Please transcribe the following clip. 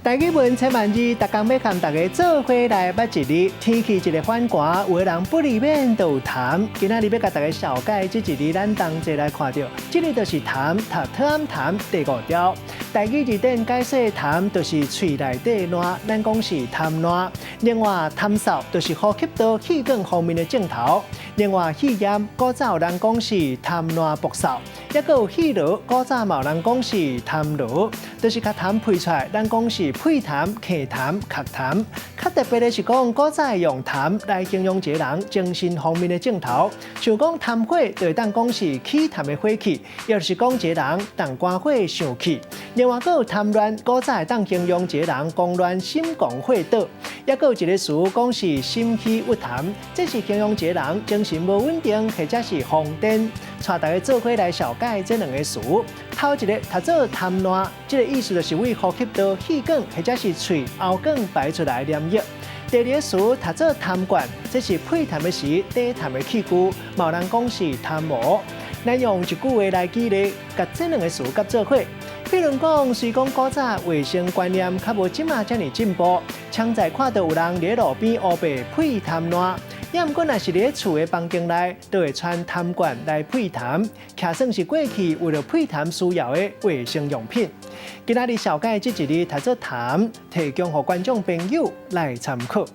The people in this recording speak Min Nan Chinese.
台語文千萬字，逐工欲共大家做伙來捌一字。天氣一个反寒，有的人不離免就有痰。今仔日欲共大家紹介這一字，咱同齊來看著，這个就是痰，讀湯痰第五條。台語字典解釋痰就是喙內底爛，咱講是痰爛。另外，痰嗽就是呼吸道氣管方面的症頭。另外，肺炎古早有人講是痰爛爆嗽，抑閣有肺癆，古早嘛有人講是痰癆，就是共痰噴出來，咱講是屁痰、咳痰、咳痰。較特別的是講，古早會用痰來形容一个人精神方面的症頭，像講痰火，就會當講是起痰的火氣，抑就是講一个人動肝火生氣。另外，閣有貪亂，古早會當形容一個人狂亂心狂火倒。抑閣有一個詞講是心虛鬱痰，這是形容一個人精神無穩定，或者是瘋癲。帶大家做伙來紹介這兩个詞。頭一个讀做痰爛，這个意思就是為呼吸道、氣管或者是喙、喉管排出來黏液。第二个詞讀做痰罐，這是噴痰的時貯痰的器具，嘛有人講是痰壺。咱用一句話來舉例，共這兩个詞佮做伙。比如講，雖講古早衛生觀念較無這馬遮爾進步，常在看著有人佇路邊烏白噴痰爛，抑毋過若是佇厝的房間內，都會傳痰罐來噴痰，徛算是過去為了噴痰需要的衛生用品。今仔日紹介這一字讀做痰，提供予觀眾朋友來參考。